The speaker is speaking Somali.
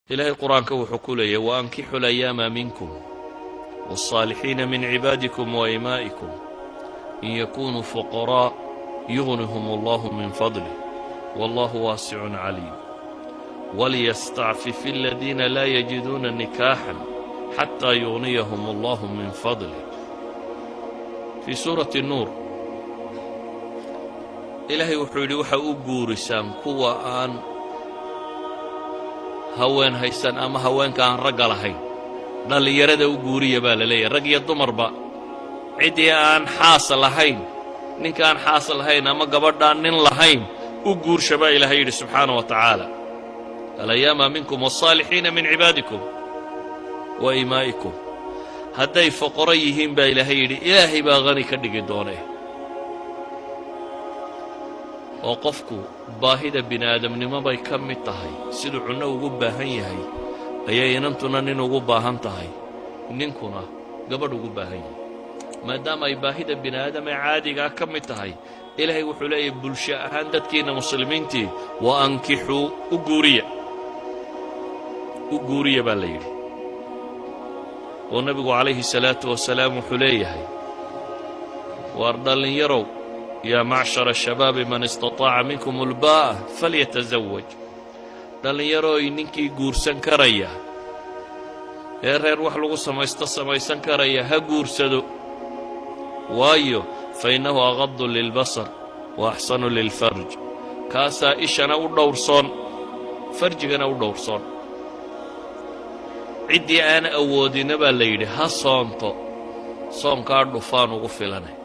Ilaahay Qur-aanka wuxuu ku leeyahy: وأنكحوا الأيامى منكم والصالحين من عبادكم وإمائكم إن يكونوا فقراء يغنهم الله من فضله والله واسع عليم وليستعفف الذين لا يجدون نكاحا حتى يغنيهم الله من فضله. Fii suurati Nuur Ilaahay wuxuu yidhi: waxa u guurisaan kuwa aan haween haysan ama haweenka aan ragga lahayn. Dhallinyarada u guuriya baa la leeyahay, rag iyo dumarba. Ciddii aan xaas lahayn, ninka aan xaas lahayn ama gabadhaan nin lahayn, u guursha baa Ilaahay yidhi subxaana wa tacaala. الأيامى منكم والصالحين من عبادكم وإمائكم, hadday foqoro yihiin baa Ilaahay yidhi, Ilaahay baa hani ka dhigi doonee. Oo qofku baahida bini aadamnimo bay ka mid tahay. Siduu cunno ugu baahan yahay ayay inantuna nin ugu baahan tahay, ninkuna gabadh ugu baahan yahay. Maadaama ay baahida bini aadam ee caadigaa ka mid tahay, Ilaahay wuxuu leeyahay bulsho ahaan dadkiinna muslimiintii وأنكحوا, u guuriya, u guuriya baa la yidhi. Oo Nebigu calayhi salaatu wasalaam wuxuu leeyahay: waar dhallinyarow, يا معشر الشباب من استطاع منكم الباءة فليتزوج. Dhallinyarooy, ninkii guursan karaya ee reer wax lagu samaysto samaysan karaya ha guursado. Waayo, فإنه أغض للبصر وأحصن للفرج. Kaasaa ishana u dhowrsoon, farjigana u dhowrsoon. Ciddii aan awoodina baa la yidhi ha soonto, soonkaa dhufaan ugu filane.